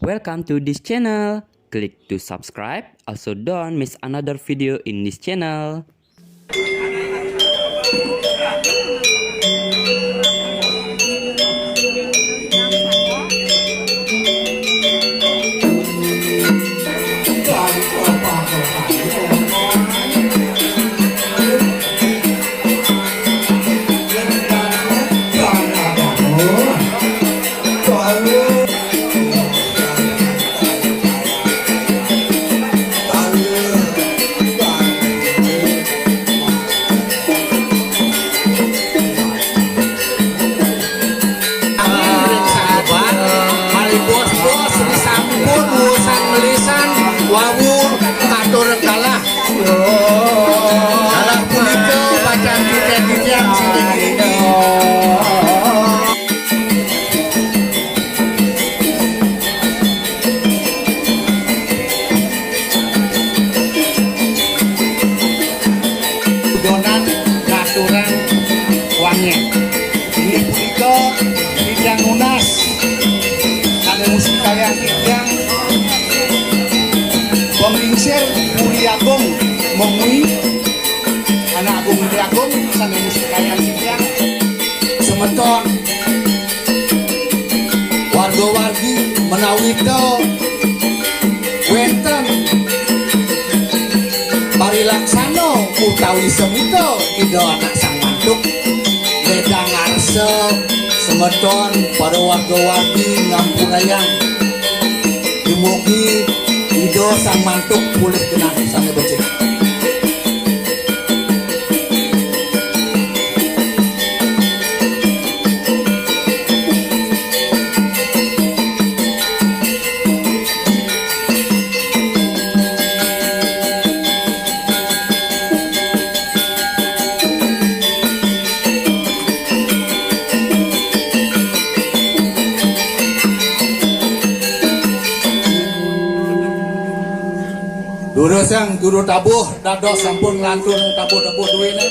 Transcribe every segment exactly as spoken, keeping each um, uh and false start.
Welcome to this channel. Click to subscribe. Also, don't miss another video in this channel. Mari bos-bos disampun urusan melisan wawur katur kalah. Salah punika bacaan titiang sing inggih. Donan ngaturang wangen. Inggih punika titiang nunas sané mustikayang titiang panglingsir Puri Agung Mengwi, anak agung Puri Agung sané mustikayang titiang. Semeton warga-wargi menawi ta wénten parilaksana utawi semita Ida Anak Sang Mantuk, ledang arsa semeton para warga-wargi ngampurayang. Dumugi Ida Sang Mantuk polih genah sané becik. Durusang juru tabuh dados sampun nglantun tabuh-tabuh duéné.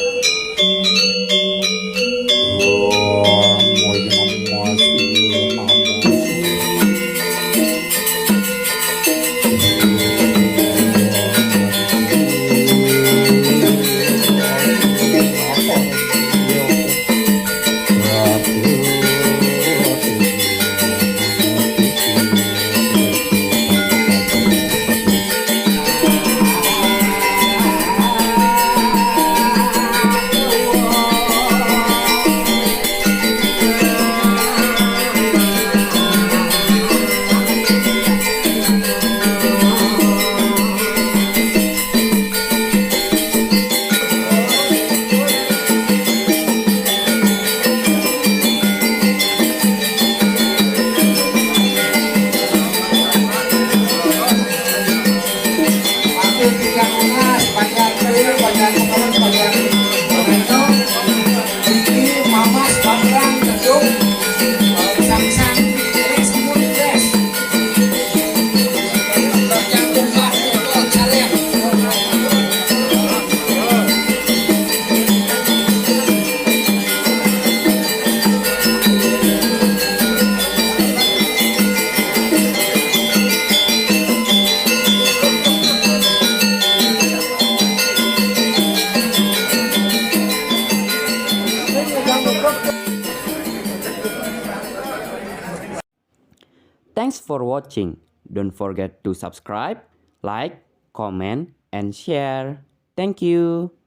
Thanks for watching. Don't forget to subscribe, like, comment, and share. Thank you.